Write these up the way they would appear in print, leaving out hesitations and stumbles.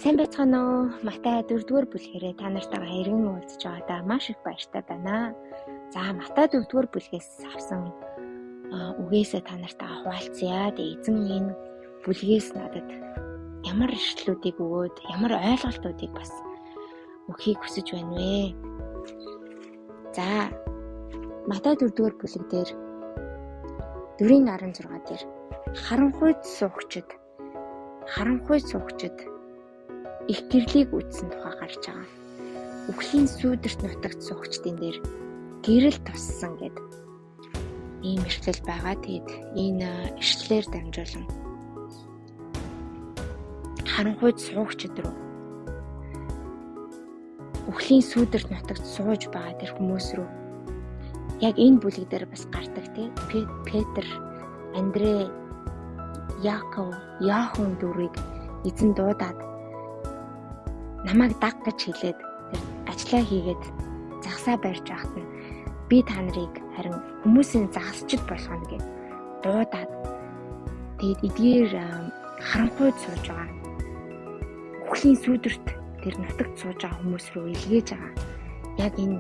Сайн байцгаана уу? Матай 4-р бүлгэрээ та нартайгаа хэрхэн уулзж байгаадаа маш их баяртай байна. За, Матай 4-р бүлгээс авсан үгээсээ та нартайгаа хуваалцъя. Тэгээ эзэн энэ бүлгээс надад ямар ишлүүдийг өгөөд, ямар ойлголтуудыг бас өгөхийг хүсэж байна вэ? За, Матай 4-р бүлэг дээр 4-16 дээр харанхуйд суугчид их гэрлийг үтсэн тухай гарч байгаа. Үхлийн сүүдэрт нутагт суугчдын дээр гэрэл туссан гэд ийм ишлэл байгаа. Тэгэд энэ ишлэлээр дамжуулан харанхуйд суугчид руу, үхлийн сүүдэрт нутагт сууж байгаа тэр хүмүүс рүү яг энэ бүлэг дээр бас гардаг тий. Петр, Андрей, Яков, Иохан дөрвийг эзэн дуудаад намайг даг гэж хэлээд тэр ажлаа хийгээд загсаа барьж байхад нь би та нарыг харин хүмүүсийн загасчид болгоно гэд дуудаад тэгээд эдгээр харанхуйд сууж байгаа үхлийн сүүдэрт тэр нутагт сууж байгаа хүмүүс рүү илгээж байгаа. Яг энэ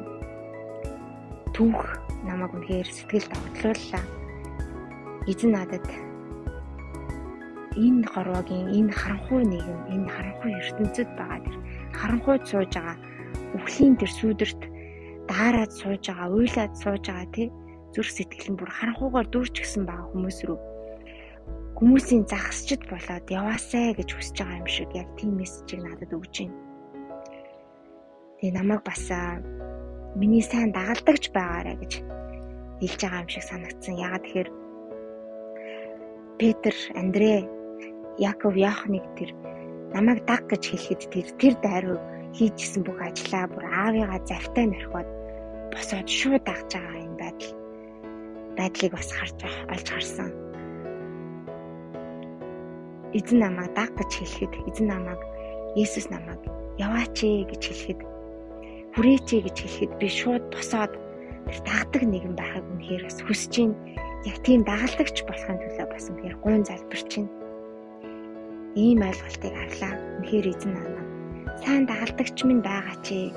түүх намайг үнэхээр сэтгэлд огтлууллаа. Эзэн надад энэ хорвоогийн энэ харанхуй нийгэм, энэ харанхуй ертөнцид байгаа тэр харанхуйд сууж байгаа үхлийн тэр сүүдэрт даарад сууж байгаа, уйлаад сууж байгаа тий зүрх сэтгэл нь бүр харанхуйгаар дүүрчихсэн байгаа хүмүүс рүү хүмүүсийн загасчид болоод яваасай гэж хүсэж байгаа юм шиг яг тийм мессежийг надад өгч байна. Тэгээ намайг бас миний сайн дагалдагч байгаарэ гэж хэлж байгаа юм шиг санагдсан. Яагаад тэгэхээр Петр, Андрей, Яков, Иоханыг тэр намайг даг гэж хэлэхэд тэр дайруу хийжсэн бүх ажлаа бүр аавыгаа завтай нөрхөөд босоод шууд дагж байгаа энэ байдлыг бас харж олж харсан. Эзэн намайг даг гэж хэлэхэд, эзэн намайг, Есүс намайг яваач ээ гэж хэлэхэд, хүрээч ээ гэж хэлэхэд би шууд босоод тэр дагдаг нэгэн байхыг үнэхээр бас хүсэж байна. Яг тийм дагалдагч болохын төлөө бас үнэхээр гуйн залбирч байна. Ийм ойлголтыг авлаа. Үнэхээр эзэн намайг сайн дагалдагч минь байгаач ээ.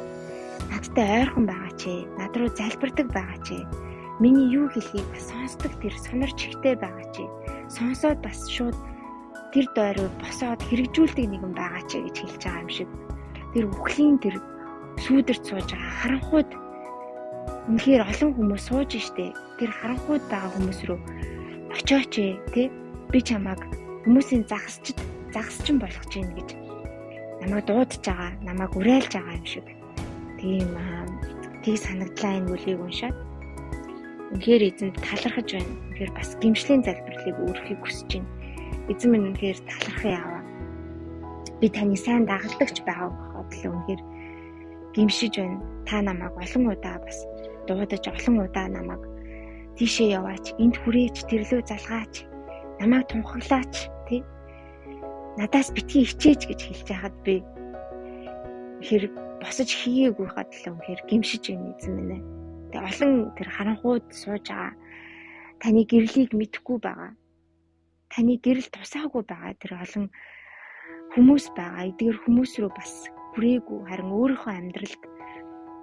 Надтай ойрхон байгаач ээ. Над руу залбирдаг байгаач ээ. Миний юу хэлхийг бас сонсдог тэр сонор чихтэй байгаач ээ. Сонсоод бас шууд тэр дойроо босоод хэрэгжүүлдэг нэгэн байгаач ээ гэж хэлж байгаа юм шиг. Тэр үхлийн тэр сүүдэрт сууж байгаа харанхуйд үнэхээр олон хүмүүс сууж штэ. Тэр харанхуйд байгаа хүмүүс рүү очооч ээ, тэ? Би чамайг хүмүүсийн загасчин болгож гин гэж намайг дуудаж байгаа, намайг уриалж байгаа юм шиг. Тийм тийг санагдлаа энэ бүлгийг уншаад. Үнэхээр эзэнд талархаж байна. Үнэхээр бас гимшлийн залбирлыг өргөхийг хүсэж байна. Эзэн минь үнэхээр талархъя аваа. Би таны сайн дагалдагч байгаа бодлоо үнэхээр гимшиж байна. Та намайг олон удаа бас дуудаж, олон удаа намайг тийшээ яваач, энд хүрээч, тэрлүү залгаач, намайг тунхаглаач, тий? Надаас битгий хичээж гэж хэлж байхад би үнэхээр босож хийгээгүй хадлаа үнэхээр гимшиж байна эзэн минь ээ. Тэгээ олон тэр харанхуйд сууж байгаа таны гэрлийг мэдэхгүй байгаа, таны гэрэл тусаагүй байгаа тэр олон хүмүүс байгаа. Эдгээр хүмүүс рүү бас хүрээгүй, харин өөрийнхөө амьдралд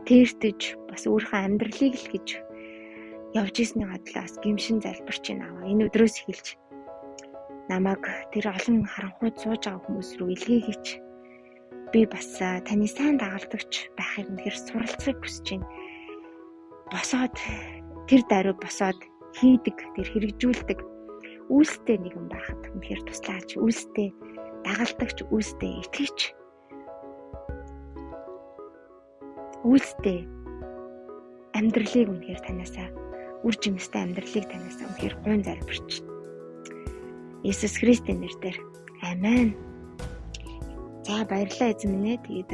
тээртэж бас өөрийнхөө амьдралыг л гэж явж ирсний гадлаас гимшин залбирч байна аваа. Энэ өдрөөс эхэлж намайг тэр олон харанхуйд сууж байгаа хүмүүс рүү илгээхийч. Би бас таны сайн дагалдагч байхыг үнэхээр суралцахыг хүсэж байна. Босоод тэр даруй босоод хийдэг, тэр хэрэгжүүлдэг үйлстэй нэгэн байхад үнэхээр туслаач. Үйлстэй дагалдагч, үйлстэй итгэгч, үйлстэй амьдралыг үнэхээр танаасаа, үр жимстэй амьдралыг танаасаа үнэхээр гуйн залбирч. Иесус Христийн нэрээр. Амен. За, баярлалаа эзэн минь ээ. Тэгээд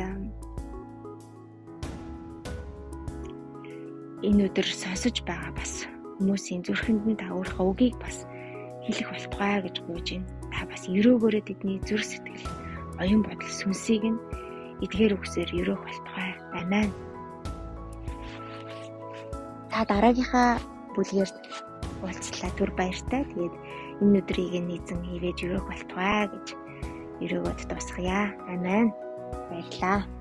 энэ өдөр сонсож байгаа бас хүмүүсийн зүрхэнд нь та өөрийнхөө үгийг бас хэлэх болтугай гэж гуйж байна. Та бас өрөөгөөрөө тэдний зүрх сэтгэл, оюун бодол, сүнсийг нь эдгээр үгсээр өрөөх болтугай. Амен. Та дараагийнхаа бүлгээр уулзлаа. Түр баяртай. Тэгээд энэ өдрийг нь эзэн хивээж өрөөх болтугай гэж өрөөгөөд дуусгая. Амен. Баярлалаа.